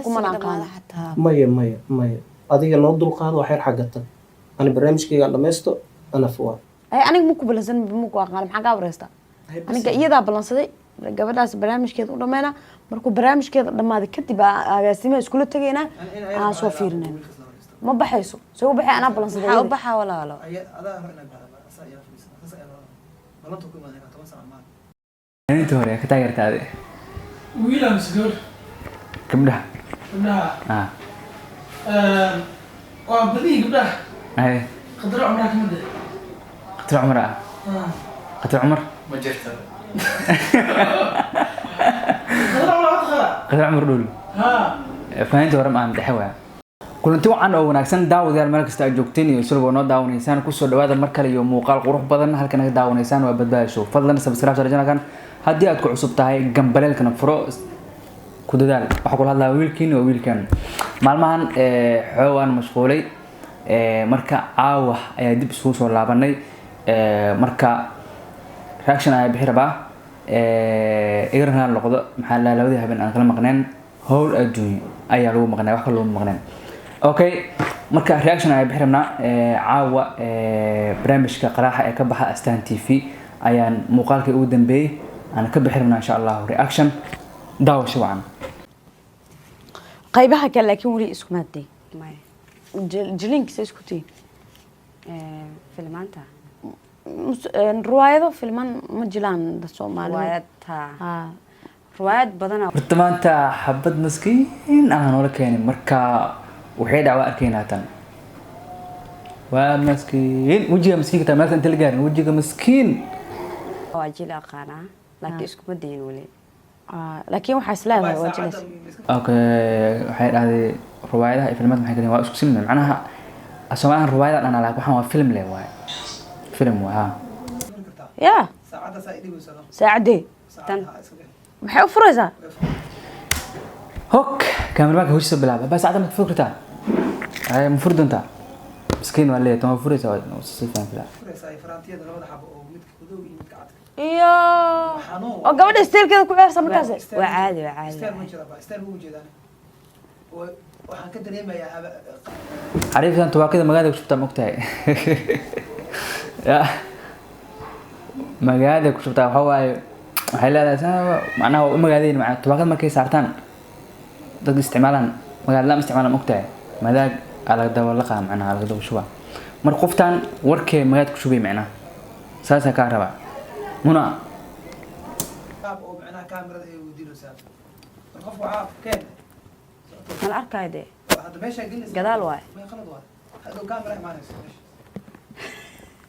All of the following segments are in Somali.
Kumana Wareysiga aqaano. dhamaada xataa. Maya, maya, maya, adiga noo dulqaado waxyar, xagga tag, ani barnaamijkaygaan dhamaysto anaf waa. Ay, aniga maku balansan, maku aqaano, maxaa kaa wareystaa aniga? Iyadaa balansaday gabadhaas, barnaamijkeeda u dhameyna. Markuu barnaamijkeeda dhamaaday kadib aa agaasimaha iskula tegaynaa, aan soo fiirinayna. Ma baxayso, soo u baxay? Anaa balansaday Maxaa u iyada. baxaa, walaalo? Adaa hore inaa baxda, asaa ila fadhiisana, saas ayaa balanta ku imaanayna 10 saac maalin. Inta hore ka taageertaade? Wiil mise gabar? Gabdhaha. Gabdhaha? Ah. Waa badihii gabdhaha. Ay. Khadro Cumraa kamid ah. Khatar Cumar ah? Khatar Cumar. Ma jirta. Khadro Cumar waa taqaana? Khatar Cumar dhul. Ha. Fanaaniinta hore ma aan dhexe waaya. Kulanti wacan oo wanaagsan, daawadayaal, meel kasta aad joogteen iyo sulba noo daawanaysaan, kusoo dhawaada mar kale iyo muuqaal qurux badan. Halkan naga daawanaysaan waa Badbaada Show. Fadlan subscribe saar channelkan haddii aad ku cusub tahay, gambaleelkana furo, ku dadaal. Waxaa kula hadlaya wiilkiin waa wiilkan. Maalmahan xoogaan mashquulay. Marka caawa ayaa dib isugu soo laabanay. Marka reaction ayaa bixi rabaa. Iga raali noqdo, maxaa la labadii habeen aan kala maqneen, howl adduunyo ayaa lagu maqnay, wax kale lagu maqneen. Okay, marka reaction ayaa bixi rabnaa. Caawa barnaamijka Qaraaxa ee ka baxa Astaan TV ayaan muuqaalkii ugu dambeeyey aan ka bixi rabnaa, insha Allahu, reaction. Daawasho wacan. Qaybaha kale laakiin weli isku maadday. Maya. Jiliinkiisa isku tihiin? Filmaanta. Riwaayado, filman ma jilaan dad Soomaalida. Riwaayad taa. Ha. Riwaayad badana. Horta maanta xabad maskiin ah noola keenay. Marka waxay dhacwaa arkaynaa, tan waa maskiin, wejiga maskiinka taa meelka inta la gaarin, wejiga maskiin. Waa jil aqaanaa, laakiin iskuma dayin weli. Ah, laakiin waxaa is leedahay waa jilaysa. Okay, waxay dhahday riwaayadaha iyo filmaadka maxay kaliya waa isku simne, macnaha Soomaalihan riwaayada dhanaa, laakiin waxaan waa film le waaye, film waay ha. Ya. Saacadda saa idhigayso. Saacadee? Tan. Saacadda iska bixi. Maxay u furaysaa? Hok, kaameramanka hawshiisa bilaaba ba. Saacadda ma furi kartaa? Ay, ma furi doontaa? Miskiin waa leeyahay, tan waa furaysaa, waa si fiican filaa. Furaysaa faraantiyada labada xabo oo midka madow iyo midka cadka. Iyo Xanuun. oo gabadha style-keeda ku ciyaarsa markaas. Waa caadi, waa caadi. Style ma jira ba, style ma ujeedaan. Waxaan ka dareemayaa Xariiftan tubaakada magaalada ku shubtaa, ma ogtahay? Ya, magaalada ku shubtaa waxaa waaye, waxay leedahay saa, macnaha waa u magaaladeyn, macnaha tubaakada markay saartaan dad isticmaalaan, magaalada lama isticmaalaan, ma ogtahay? Madaag aa laga daba laqaa, macnaha laga daba shubaa. Marka qoftaan warkee magaalada ku shubay, macnaha saasaa kaa rabaa, Muna. Qaab oo macnaha kaamirada ay weydiinaysaa. Marka qofka waxaa keen. Mala arkayo dee. Hadda meesha gelinaysa. Gadaal waay. May, qalad waay. Hadhow kaamira imaanayso meesha.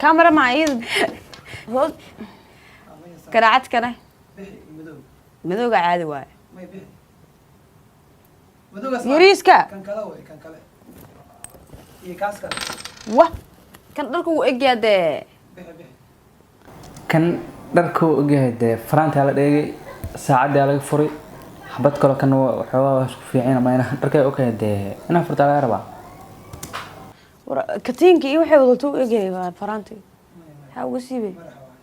Camera ma iyada hoos. Garaacadkana. Bixi madow. Madowga caadi waaye. May, bixi madowgaas. Yariiska. Kan kale way, kan kale iyo kaas kale. Wah. Kan dharka wuu egyaa dee. Bixi, bixi. Kan dharkuu ogyahay dee, faraantaa la dheegay, saacaddaa laga furay, xabad kaloo kan waxoogaa waa isku fiicin ama ina dharkay ogyahay dee, inaa furtaa laga rabaa. War, katiinka iyo waxay wadato u egyahay, waa faraanti, maxaa uga siibay? Madaxa waay.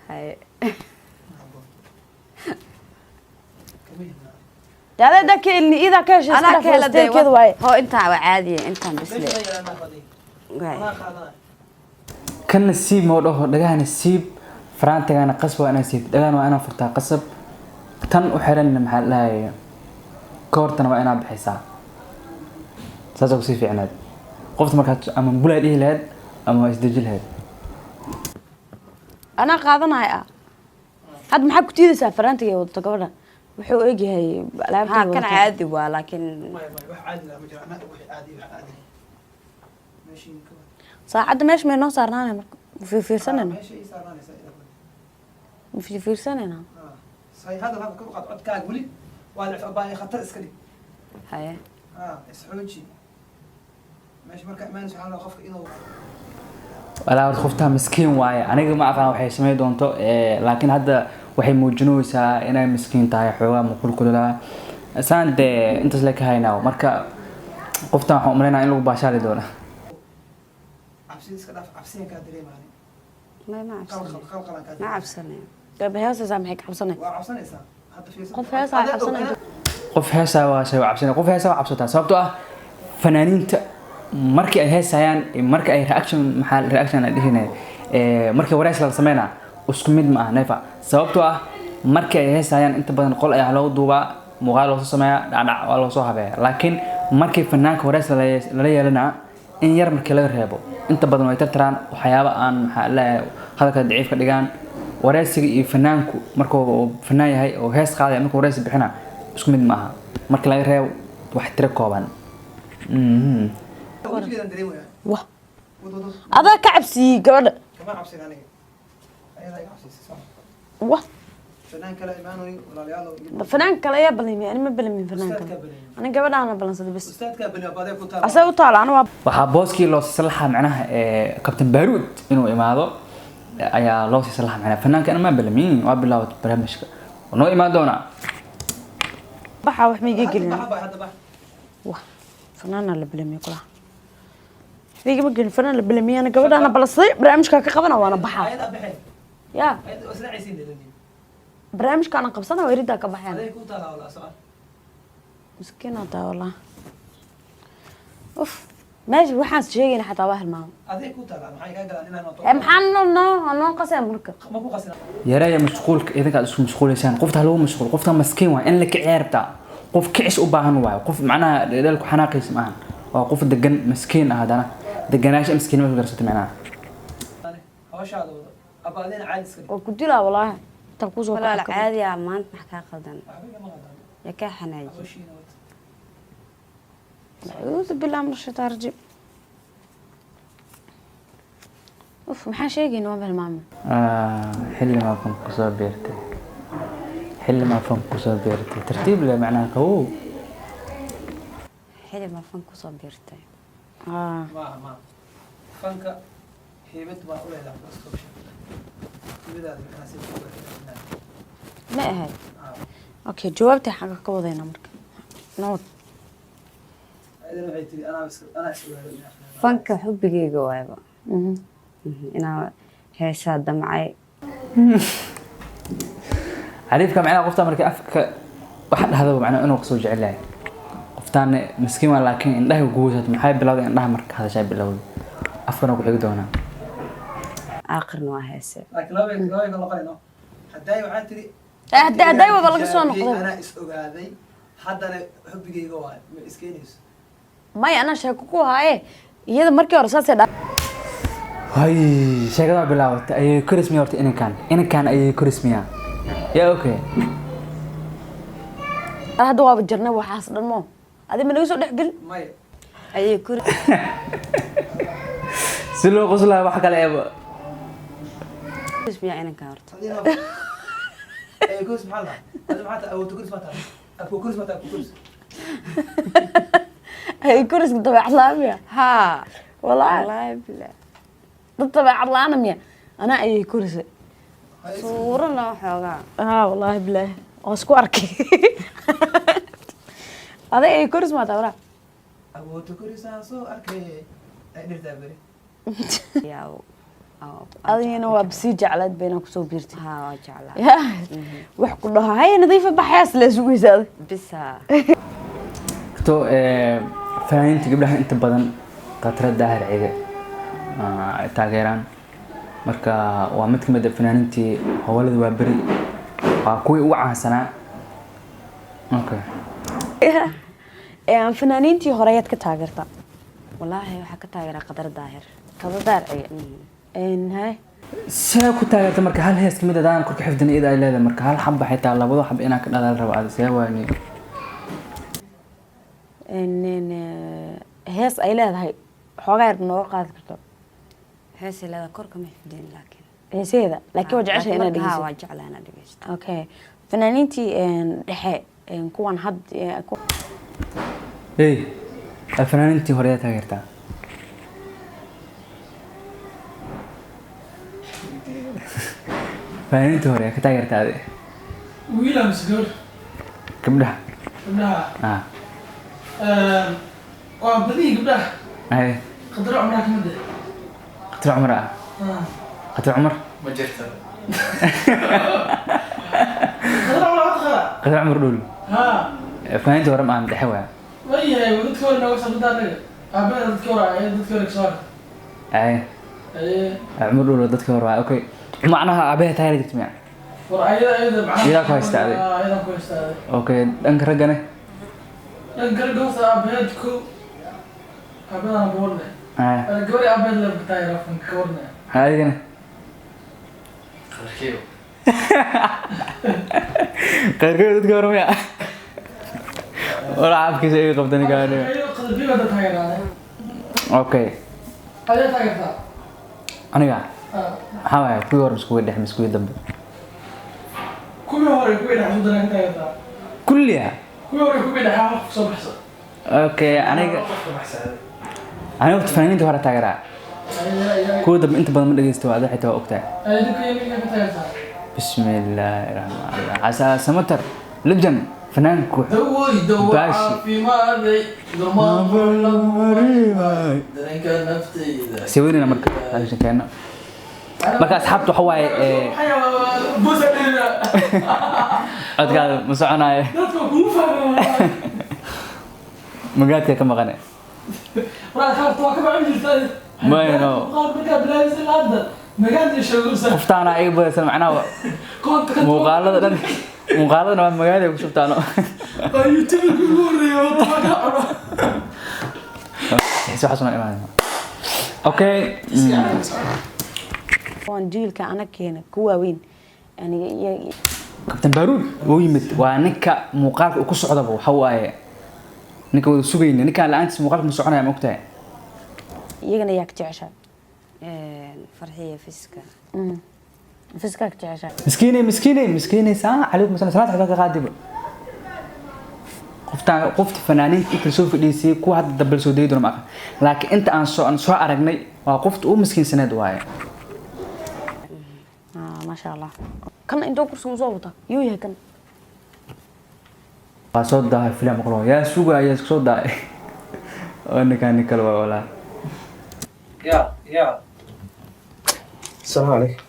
Haye. Kama hidnaa. Dee adaa daa ka elni, iyadaa ka heshay. Anaa ka hela dee. Style-keeda waaye. Hoo, intaan waa caadiye, intaan bisle. Meesha yaalaa baday. Waay. Anaa qaadanaya. Kanna siib moo dhaho, dhagahana siib, faraantigana qasab waa inaa siib, dhagahana waa inaa furtaa qasab, tan u xiranna maxaa la dhahaya, koortana waa inaa bixisaa, saasaa kusii fiicnaad qofta markaad ama bulaa dhihi lahayd ama waa isdeji lahayd. Anaa qaadanaya ah. Hadda maxaa ku tiidaysaa? Faraantiga ay wadato gabadha wuxuu u egyahay alaabta Ha, ay kan wadato. Caadi waa, laakiin Maya, maya, wax caadi lah ma jiro. Anaa wax caadi, wax caadi meeshiin ka wad. Saacadda meesha may noo saarnaanay marka ma fiirfiirsanayna? Meesha ii saarnaanaysa ila wad. Ma fiirfiirsanayna? Ah, say hadal, hadal kor u qaad codkaaga weli waa la abaa, khatar iska dhig. Haye. Ah, isxooji. Meesha marka imaanaysa waxaa la rabaa qofka inuu Walaa, horta qoftaa miskiin waaye. Aniga ma aqaan waxay samayn doonto, laakiin hadda waxay muujinaysaa inay miskiin tahay, xoogaa muqulkululaa saan dee, intaas le ka haynaa. Marka qoftan waxaan umaleynaya in lagu baashaali doono. Cabsida iska dhaaf, cabsiyan kaa dareemaani. May, ma qalqal cabsanayo. Qalqalan kaa Ma dareemaya. cabsanayo. Gabadha heesaysaa, maxay ka cabsanay? Waa cabsanaysaa hadda, fiirso. Qof heesaa Adaa og, cabsanaysa. Qof heesaa waa shay cabsana, qof heesaa waa cabsataa, sababtoo ah fanaaniinta markii ay heesayaan iyo markii ay reaction, maxaa reaction aan dhihinay, markii wareysi la sameynaa isku mid ma ah neefa, sababtoo ah markii ay heesayaan inta badan qol ayaa loo duubaa, muuqaal loo soo sameeyaa, dhacdhac waa loo soo habeeyaa. Laakiin markii fanaanka wareysi lala yeelanaa, in yar markii laga reebo, inta badan way tartaraan waxyaaba aan, maxaa leeyahay, hadalka daciif ka dhigaan. Wareysiga iyo fanaanku markuu uu fanaan yahay oo hees qaadaya, markuu wareysi bixina isku mid ma aha, marka laga reebo wax tiro kooban. Wejigeedaan dareemayaa. Wah. Wad wad wad. Adaa ka cabsiiyey gabadha. Kama cabsin aniga, ayadaa iga cabsiisay soo. Wah. Fanaan kale imaanayo, walaalayaal. Fanaan kale ayaa ballamiyay, ani ma ballamin fanaan kale. Ustaadkaa ballamiyay. Ani gabadhaana ballansaday bas. Ustaadkaa bani abaadee ku taala. Asaga u taala, ana waa Waxaa booskii loo sii salaxa macnaha Kabtan Baaruud inuu imaado ayaa loo sii salaxa macnaha. Fanaanka ma balamin, waa bilaawad barnaamijka. Waa noo imaan doonaa. Baxaa, wax ma iga gelin. Hadda bax, hadda bax. Wah, fanaana la ballamiyay kulaha, waxba igama gelin. Fanaan la ballamiyay, ana gabadhaana ballansaday, barnaamijkaa ka qabana, waana baxaa. Ayadaa baxeen. Ya. Ayada waa isla caysiin dhalin. Barnaamijkaana qabsana, waa eridaa ka baxeen. Aday ku taala walaa socon. Miskiin taa wallah. Uf, meesha waxaan sheegayna xataa waa hilmaamo. Aday ku taala, maxay kaa galaan inaan Ee, maxaa noo noo qasaya marka? Ma ku qasin. Yareeya mashquulka idinka aad isku mashquulaysaan. Qofta ha lagu mashquul, qofta maskiin waa in la kiciya rabtaa. Qof kicis u baahan waayo, qof macnaha dheelku xanaaqiisa maahan, waa qof degan, maskiin ah, haddana deganaansho maskiinima ku darsatay macnaha. Hawshaada wado aba, adina caadi iska dhig. Waa ku dilaa walaahi intaan kusoo Walaal. kaco. Caadi ah, maanta maxaa kaa qaldan? Waxba igama qaldan. Yaa kaa xanaaji? Hawshiina wad. Acuudu billahi min ashaytaan rajiim. Uf, maxaan sheegayna? Waan hilmaamay. Ah, xilli maa fan kusoo beertay, xilli maa fan kusoo beertay, tartiib le macnaha, qabow. Xili ma fan kusoo biirtay? Ah. Maaha, maaha, fanka heybad baa u leedahay construction, hibadaada macnaha si ku Ma ahayd? Okay, jawaabtii xagga ka wadayna marka nabad. Ayadana waxay tiri anaa is ogaado inaan fanaan. Fanka xubigeyga waayba. Inaa heesaa damcay. Xariifka macnaha qofta markii afka waxa dhahdaba macnaha inuu kasoo jecel yahay. Qoftaan miskiin waa, laakiin indhaha guusat maxay bilowday? Indhaha marka hadashay bilowday, afkana ku xigi doonaa. Aakhirna waa heese. Laakiin laba kala noqonayno haddaay waxaa tiri. Eh, haddaay waba laga soo noqday. Anaa is ogaaday, haddana xubigeyga waay, ma iskeenayso? Maya, anaa sheeko ku haaye, iyada markii hore saasay dha. Hay, sheekada bilaabatay. Ayay korismiya horta inankan, inankan ayay korismiyaa yaa? Okay. Hadda waaba jirnay waxaas dhan mo, adi ma naga soo dhex gelin. Maya. Ayay kori. Si loo qoslayo wax kale eeba. Miyaa inanka horta? Adina ee koris maxaa la adi, maxaa tahay? Awoodta koris ma tahay? Abko koris ma tahay? Abko koris. Ay, koriska dabeecad la-aan miya? Haa. Walaahi. Wallaahi bilaa. Dad dabeecad la-aana miya? Anaa ayay korisay. Suurana waxoogaa. Haa, wallaahi bilaahi waa isku arkay. Aday ay koris maa tahay walaa? Awoodta korisaan soo arkay ay dhirtaa beri. Yaa. Adigina waa sii jeclayd bayna kusoo biirtay. Haa, waa jeclaa. Ya wax ku dhaho, haya nadiifa baxayaas la sugaysa adig. Bisa. To fanaaniinta gabdhaha inta badan Khatra Daahir Cige ay taageeraan. Marka waa mid ka mid ah fanaaniintii howlada waa beri, waa kuwii ugu caansanaa. Okay. Ee, fanaaniintii hore ayaad ka taageertaa? Wallaahi waxaa ka taageeraa Qadar Daahir. Khadra Daahir Cige. Hay. See ku taageerta marka hal hees kamid adaan korka xifdin iyada ay leedahay? Marka hal xaba xitaa labado xaba inaa ka dhalaal rabo aad see waani. Hees ay leedahay xoogaa yar nooga qaadi karto? Heesay leedahay korka ma xifdin laakiin. Heesaheeda laakiin waa jeceshahay inaad Haa. dhegeysato? Waa jeclaa inaad dhegeysto. Okay, fanaaniintii dhexe, kuwan had Hey, fanaaniintii hore ayaa taageertaa? Fanaaniintii hore ayaa ka taageertaa adi? Wiil mise gabar? Gabdhaha. Gabdhaha. Ah. Waa badihii gabdhaha. Hay. Khadra Cumraa kamid ah. Khatra Cumar ah? Ah. Khatra Cumar. Ma jirto. Khadra Cumar waa taqaanaa? Khatra Cumar dhul. Haa. Fanaaniintii hore ma aan dhexe waaya. Wayahay, dadka hore nooga soo anaga aabaheeda, dadka hore ayada, dadka hore kasoo Ay. Aye. Cumar Dhuule dadkii hore waaya. Okay, macnaha aabahe taageeri jirta miya? War ayada macnaha. Iyadaa ku haysta adig? Ayadaa ku haysta adig. Okay, dhanka raggane? Dhanka ragga horta aabaheed ko, aabaheedana gabarne. Ay. Gabadhi aabaheed leebka taageera fanka gabarne. Adigana? Qadarkeyo. Qayrkeeda dadkii hore miya? Walaa cabkiisa iga qabta ninka aniga. Ayada qadarkeyo hadda taageeraa. Okay. Ayaa taageertaa. Aniga? Ah. Maxaa waaya, kuwii hore mise kuwii dhexe mise kuwii dambe? Kuwii hore, kuwii dhexe soo ka taageertaa. Kulliya. Kuwii hore, kuwii dhexe wax kusoo baxsa. Okay, aniga horta fanaaniinta hore taageeraa. Kuwa dambe inta badan ma dhegeysto, waa ada xitaa waa ogtahay. Ayada ninka ka taageertaa. Bismillaahi raxmaani raxiim. Casaa Samatar Lejan fanaanku. Dawoy dawo. Baashi. Caafimaadey dareenka naftayda. Sawirina marka raashin keeno. Marka asxaabta waxa waaye Busa dhina. Codkaada ma soconaayo. Dadka kugu fahmaya. Magaadka ka maqane. Waa khaafta, waa ka bacin jirtaa. Mayno. Qaar markaa bilaabisa hadda magaalada sheegaysa. Qoftaana iga badaysan macnaha. Koonta ka. Muuqaalada dhan, muuqaaladana waa magaalada ku shubtaano. Waa YouTube ugu horeeya oo toban ka cuno. Xiise waxaas una imaanaysa. Okay. Waan jiilka anakeena ku waaweyn aniga iyo Kabtan Baruud wuu yimid. Waa ninka muuqaalka uu ku socdaba, waxa waaye ninka wada sugayna. Ninkaan la-aantiis muuqaalka ma soconaya, ma ogtahay? Iyagana yaa ka jeceshaa? Farxiya Fiska. Fiskaa ka jeceshaa? Miskiinay, miskiinay, miskiinay. Saa calaykum asalaam. Salaad xataa ka qaadiba qoftaan. Qofta fanaaniinta inta soo fadhiisay, kuwa hadda dabal soo dayi doona ma aqaan, laakiin inta aan soo aragnay waa qofta ugu miskiinsaneed waaye. Ah, maasha Allah. Kan intoo kursiga usoo wata yuu yahay kan? Waa soo daahay filim maqlo, yaa sugaya, isku soo daahay oo ninkaan nin kale waa walaa. Ya ya. Asalaamu calaykum.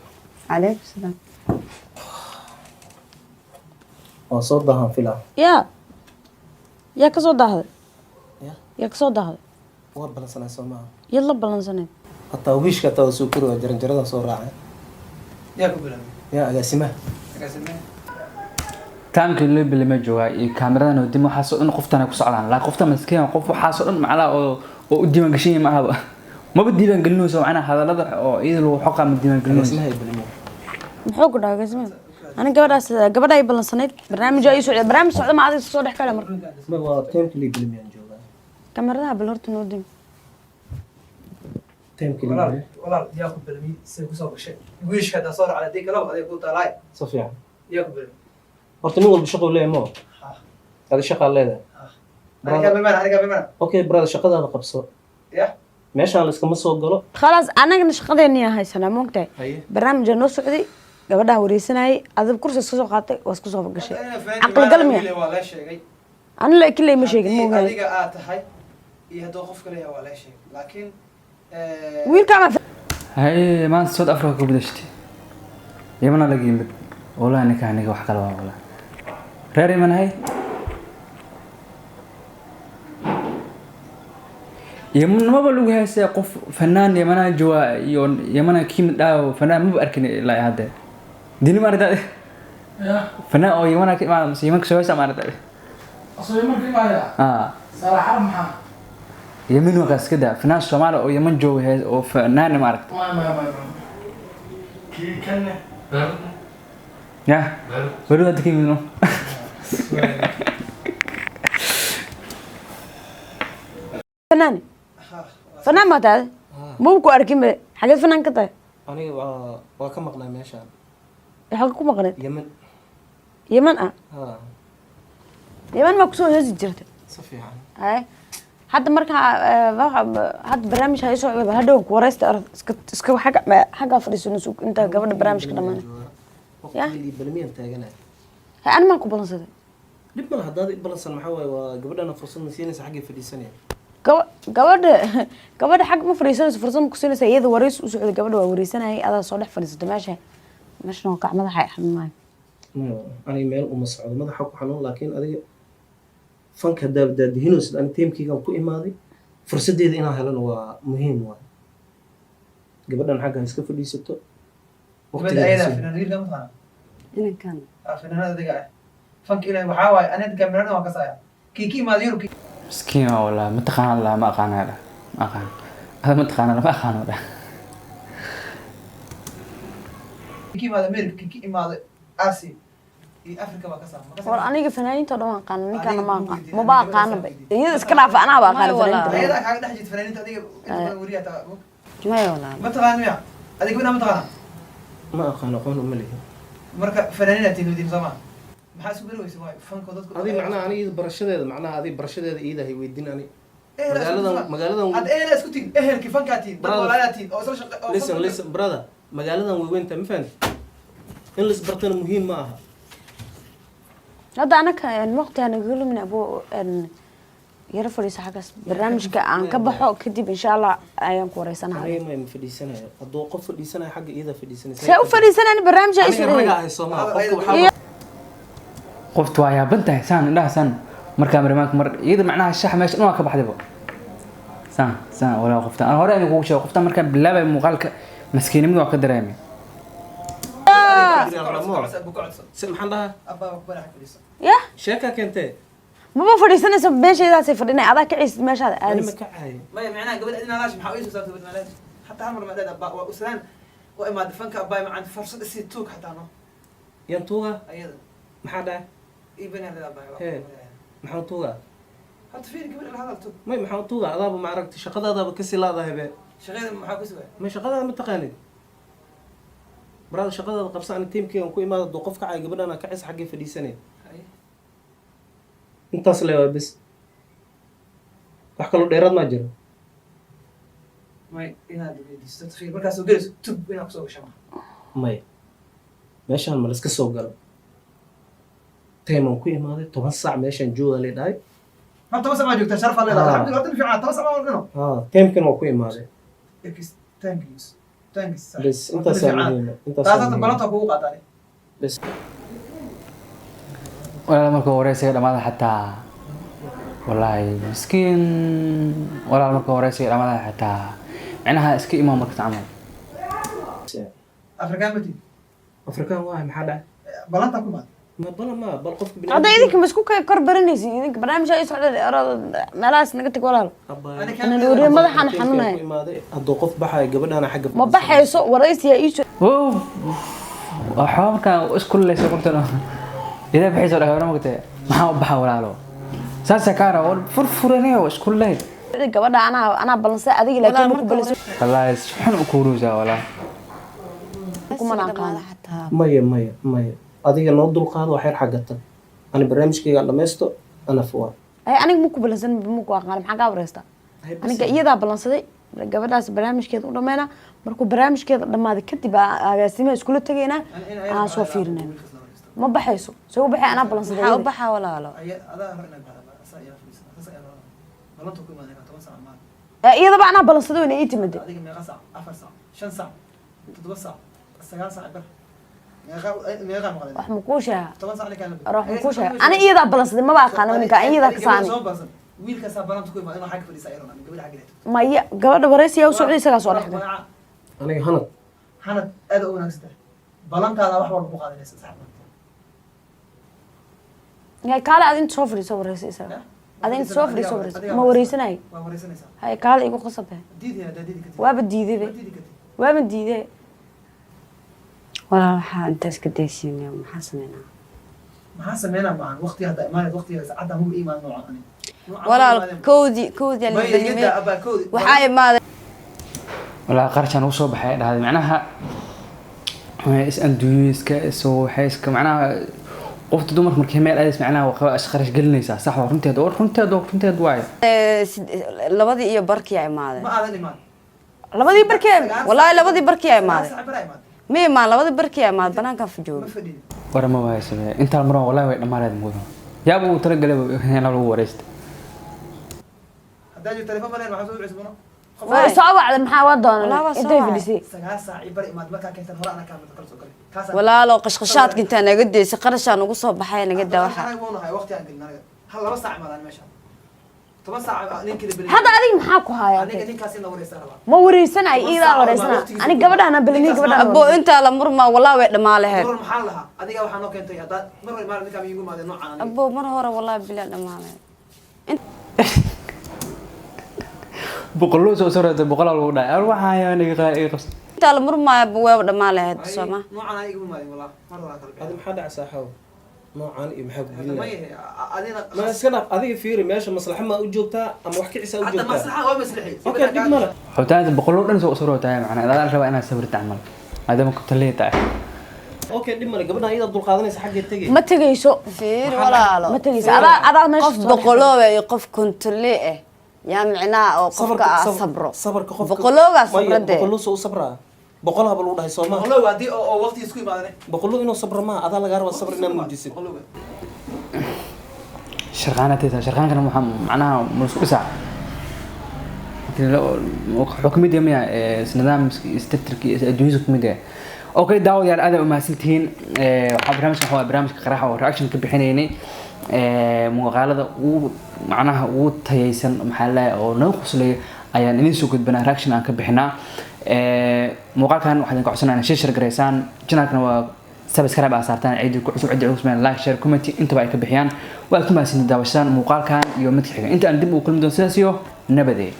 Calaykum salaam. Waa soo daahan filaa. Yaa kasoo daahday? Ya. Yaa kasoo daahday? Waa balansanaa soo maaha? Yaad la balansaneed? Hataa wiishka hataa waa soo kori, waa jaranjarada soo raacay. Yaa ku bilaabay? Yaa agaasimaha. Agaasimee. Taamkii loo bilama joogaa iyo kaamiradan oo dim waxaasoo dhan qoftan ay ku socdaan, laakiin qoftan maskiin, qof waxaasoo dhan macnaha oo u diiwaan gashan yahay ma ahaba, maba diiwaan gelinayso macnaha hadallada oo iyada lagu xoqaa ma diiwaan gelinayso. Agaasimaha ay balameen. Muxuu ku dhahay agaasimaha? Ani gabadhaas, gabadha ay ballansanayd, barnaamij ay socda, barnaamij socda, ma adiga soo dhex kale marka. Ma waa timekii lii balamiyaan joogaa. Kamaradaha bal horta noo dim. Timekii lii Walaal. balamiyay. Walaal, yaa ku bilaabay? Sida kusoo gashay wiishka haddaa soo raacday, hadii kalaba aday ku taalaay. Si fiican. Yaa ku bilaabay? Horta nin walba shaqo leeyahay moo adi shaqaa leedahay. Aniga bimana, aniga bimana. Okay brother, shaqadaada qabso. Ya. Meeshaan la iskama soo galo. Khalaas, anagana shaqadeennii haysanaa, moogtahay? Haye. Barnaamijaa noo socday, gabadhaan wareysanayay, adiga kursi iska soo qaatay, waa iska soo gashay. Caqli gal miya? Waa lee sheegay. Ani la kilay ma sheegin. Haddii moogtahay? Adiga aad tahay iyo hadduu qof kale yahay waa lee sheegay, laakiin Wiilka ama Haye, maanta South Africa ka bedeshtay, Yamana laga yimid. Wallahi ninkaan ninka wax kale waa walaa reer Yaman. Hay, Yaman maba lagu heesaya qof fanaan Yamana jooga iyo Yamana ka yimid dhaawo fanaan maba arkin ilaa hadda. Dini ma aragtaa? Ya. Fanaan oo Yamana ka imaada mise Yaman ka soo heesa ma aragtaa? Asoo markii imaaya. Ah. Saalax maxaa? Yaman waa kaas ka daa, fanaan Soomaali oo Yaman jooga hees oo fanaan ma aragta? Ma ma ma ma kii kanne. Baarudna. Ya. Baarud. Weli hadda ka yimid no. Fanaan, fanaan maa tahay? Maba ku arkin be, xageed fanaan ka tahay? Aniga waa ka maqnaa meeshaan. Xagee ku maqneed? Yemen. Yeman ah? Ha. Yeman maa kusoo heesi jirta? Si fiican. Haye, hadda markaa hadda barnaamij hay socda, bal hadhow ku wareysta. Orod iska iska xagga xaggaa fadhiisano, sug inta gabadha barnaamijka dhamaanay. Ya. Waqtigii lii balamiyaan taaganaa. Hay, ani maan ku balansaday? Dhib male haddaad i balansan. Maxaa waaye, waa gabadhana fursad ma siinaysa, xaggay fadhiisanaya. Gabadha xag ma fadhiisanayso, fursad ma ku siinaysa. Iyada wareys u socda, gabadha waa wareysanayay, adaa soo dhex fadhiisata meesha. Meeshan oo kac madaxa ay xanuunaayo. Maya, aniga meel uma socdo, madaxa ku xanuun, laakiin adiga Fanka haddaa daadihinaysid, ani tiimkaygaan ku imaaday, fursaddeeda inaan helana waa muhiim waay. Gabadhan xagga ha iska fadhiisato. Gabadha Waqtigeeda ayadaa sii. Finaanad wiilka ma taqaana? Inankan. Ah, finaanad adiga ah. Fanka ilaahay waxaa waaye aniga kamerada waan kasaya. Kii ka imaada Yurub. Miskiin waa walaa. Ma taqaana laa, ma aqaana dha, ma aqaan ada, ma taqaana, lama aqaano dha. Kii ka imaada America, kii ka imaada Asia iyo Africa waa kasaa. Ma kasaa? War aniga fanaaniinta oo dhan waan aqaana, ninkaana ma Adiga aqaan, weydiin, maba adiga aqaana ba. weydiin. Iyada iska dhaafa, anaaba aqaana May walaa. fanaaniinta. Ayadaa kaaga dhex jirta fanaaniinta adiga inta badan weriyaa taa. Maya walaal. Ma taqaana miya? Adiga gabadha ma taqaana? Ma aqaan, aqoon uma lihi. Marka fanaaniin aad tihiin soo ma? Maxaa isku bari weysa waayo fanka dadku. Adi macnaha ani iyada barashadeeda, macnaha adi barashadeeda iyada hay weydiin ani. Ehel isku Magaaladan tihiin. magaaladan Hadda ehel isku tihiin, ehelkii fankaa tihiin, dad Brother. walaalaa tihiin oo isla shaqe oo Listen, listen brother, magaaladan way weyntahay, ma fahanti? In la isbartana muhiim ma aha. Hadda anaka waqti aan nagaga lumin abo, yaro fadhiiso xaggaas, barnaamijka aan ka baxo kadib insha Allah ayaan ku wareysanahay. Aniga ma fadhiisanayo. Hadduu qof fadhiisanayo xagga iyada fadhiisanaysa. See u fadhiisanaan barnaamijka Aniga isu raga ahay soo maha, qofka waxaa Qoftu waa yaaban tahay, saan indhaha saan markaa marimaanka mar iyada macnaha shax meesha dhan waa ka baxdayba, saan saan walaa. Qofta aan hore idin kugu sheego, qofta markaan bilaabay muuqaalka maskiinimada waa ka dareemay. Se maxaan dhahaa? Abbaa ku bari xag fadhiiso. Yah. Sheekaa keentee. Maba fadhiisanaysa, meeshaydaasay fadhinay, adaa kacaysid meeshaada Ani ma aadaysid. kacayo. Maya, macnaha gabadha adina laash maxaa u soo saartay gabadha laash hataa hal mar ma dheed abbaa waa uslaan waa imaada fanka abbaa macaan fursad isii tuug xataa no. Yaan tuugaa? Ayada. Maxaa dhahay? Ii banaan leed abbaa. Hee. Maxaan tuugaa? Horta fiiri gabadha la hadal tuug. May, maxaan tuugaa? Adaaba ma aragti shaqadaadaaba kasii laadahay be. Shaqada maxaa ku sugay? May, shaqadaada ma taqaanid brother, shaqadaada qabsa. Ani tiimkaygan ku imaada, hadduu qof kacayo gabadhan kacis xaggay fadhiisanay. Haye. Intaas le waa bes, wax kaloo dheeraad maa jiro. May, inaad weydiisto horta fiiri markaad soo gelayso tug inaad kusoo gasho ma Maya, meeshaan ma laska soo galo. Time aan ku imaaday, 10 saac meeshaan jooga lay dhahay. Ma 10 saac baa joogtaa? Sharaf leedahay. Ah. Alxamdulillah, horta fiican 10 saac baa dhino. Ha, timekan waa ku imaaday. Thanks, thanks. Bes intaasaa muhiima, intaasaa Taas hadda muhiima. balanta kugu qaadaan. Bes. Walaal marka wareysiga dhamaada xataa, wallaahi miskiin. Walaal marka wareysiga dhamaada xataa micnaha iska imaan markas camal. Afrikaan mati. Afrikaan waay, maxaa dhacay? Balanta ku imaad. Ma bala ma bal qofka bini Hadda idinka ma isku kor baranaysid? Idinka barnaamijka ii socda, meelahaas naga tag walaal. Ana wariye madaxaan xanuunaya. Ku imaaday, hadduu qof baxayo gabadhana xagga Ma baxayso, waraysiyaa ii soo Waxaa markaan isku leysa qoftan idaa baxayso dhahay hore magtay, maxaa u baxa walaalo, saasaa kaa raba furfuranayo isku leyd. Gabadha anaa balansa adiga, laakiin ma ku balansa. Wallaahi si xun u kuuruusaa walaa. Kumana aqaano. Xataa. Maya, maya, maya, adiga noo dulqaado wax yar, xagga tag, ani barnaamijkaygaan dhammaysto anaf waa. Ay, aniga ma ku balansan, ma ku aqaana, maxaa kaa wareystaa? Aniga iyadaa balansaday gabadhaas, barnaamijkeeda u dhammeynaa, markuu barnaamijkeeda dhammaada kadib agaasimaha iskula tegaynaa, aan soo fiirinayna. Ma baxayso, soo u baxay? Anaa balansaday Maxaa u iyada. baxaa walaalo? Adaa hore inaad baxda asaa ayaa fadhiisana saas ayaa loo balanta ku imaadeen 10 saac maalin. Iyadaba anaa balansaday wayna ii timide. Adiga meeqa saac? 4 saac, 5 saac, 7 saac, 9 saac bar, meeqa meeqa maqleen? Wax ma kuu sheega? 10 saac ninkaan. Wax ma kuu sheega? Ani iyadaa balansaday, maba aqaana ninka, an iyadaa kasaani. Soo balsan wiilkaasaa balanta ku imaad inuu xagga fadhiisa ayadoo gabadha xagga leeto. Maya, gabadha waraysiyaa u socday, isagaa soo dhexgay. Aniga hanad. Hanad aad u wanaagsan tahay, balantaada wax walba ku qaadanaysa sax. Hay, kaale ad inta soo fadhiiso waraysi isaga, ad inta soo fadhiiso waraysi, ma wareysanay. Waa wareysanaysaa. Hay, kaale igu qasabe. Diidi haddaa diidi kartid. Waaba diidaybe. Ma diidi kartid. Waaba diiday. Walaal, waxaa intaas ka daysiinaya maxaa sameynaa? Maxaa sameynaa maahan, waqti hadda imaanay, waqtiga saacadda huba imaan noocan ani. Walaal kowdii aan May la balimay. yada abaa kowdii. Waxaa imaaday. Walaa qarashaan ugu soo baxay dhahday macnaha is anduuyo iska soo waxay iska macnaha qofta dumarka markay meel aadays macnaha waa is qarash gelinaysaa, sax waa, runteed oo runteed oo runteed waaye. 2:30 aa imaaday. Ma aadan imaan. Labadii barkee? Wallaahi 2:30 aa imaaday. 9 saac baraa imaaday. Ma imaan, 2:30 aa imaaday, banaankaa jooga. Ma fadhin. War ma waaysabe intaan maran wallahi way dhammaanayd mudan yaaba uu talagalay in lagu wareysta. Haddaa jiro telefoon maleen waxaa soo cusbono. Way soo wacday, maxaa waa Walaa doonaa waa soo intay wacday. fadhisay. 9 saac bar imaad markaa keentan hore anaa kaamil kala soo galay. Kaasaa Walaalo qashqashaadka intaa naga deysay qarashaa nagu soo baxay, naga daa waxa. Anaga wuu nahay waqti aan gelin anaga. Hal 2 saac imaadaan meesha, 10 saac ninkii la Hadda adiga maxaa ku haya? Aniga ninkaas in la wareysan rabaa. Ma wareysanayo, iidaa wareysana. Ani gabadhaana balamiye, gabadhaan. Abo, intaa la murmaa walaa way dhammaa laheyd. Mar maxaa lahaa adiga waxaa noo keentay haddaad mar hore imaan, ninkaa iigu imaadeen noocaan aniga. Abo, mar hore walaa bilaa dhammaa laheyd. Boqoloo soo reetay, boqolaa lagu dhahay. Ar waxaa hayaa iga qaar iga qabsa. Intaa la murmaaya abo, way dhammaa laheyd sooma? Noocaan aniga iguma imaadeen walaa, mar hore kala Adi maxaa dhaca saaxaw noocaan iyo maxaa ku bixin. gelinaya? May adina. Ma iska dhaaf adiga, fiiri meesha maslaxa ma u joogtaa ama wax kicisa u Hadda joogtaa? Maslaxa waa maslixi. Okay, dhib male. Xutaanta boqoloo dhan soo reetay, macnaa adaa la rabaa inaad sawirta camal maadaama ku taliyay tahay. Okay, dhib male, gabadhan iyadaa dulqaadanaysa, xaggee tegay. Ma tegayso. Fiir walaalo. Ma tegayso, adaa meesha qof soo boqolooba iyo qof kontole ah yaa micnaha oo qofka ah sabro. Sabarka qofka Boqoloogaa Maya, sabradee. boqoloo soo u sabraa, boqol haba lagu dhahay soomaa? Boqolowga haddii oo waqti isku imaadane. Boqoloo inuu sabro maa, adaa lagaa rabaa sabr inaad muujisid. Boqolowga. Sharqaana taysa, sharqaankana waxaa macnaha ma isku dhisaa, wuxuu kamid yahay miya nidaamka istirtirka iyo adduunyada kamid yahay. Okay daawadayaal, aad ay umahadsantihiin. Waxaa barnaamijkan waxaa barnaamijka qaraxa oo reaction ka bixinaynay muuqaalada ugu macnaha ugu tayaysan, maxaa la dhahay, oo naga quslaya ayaan idiin soo gudbinaa, reaction aan ka bixinaa. Muuqaalkan waxaan idinka codsanaa inaad share garaysaan, channelkana waa subscribe aa saartaan, ciidii ku cusub, ciidii cusub like, share, comment intaba ay ka bixiyaan. Waa ku mahadsantihiin daawashadan muuqaalkan iyo midka xiga. Inta aan dib ugu kulmi doono, sidaas iyo nabadee.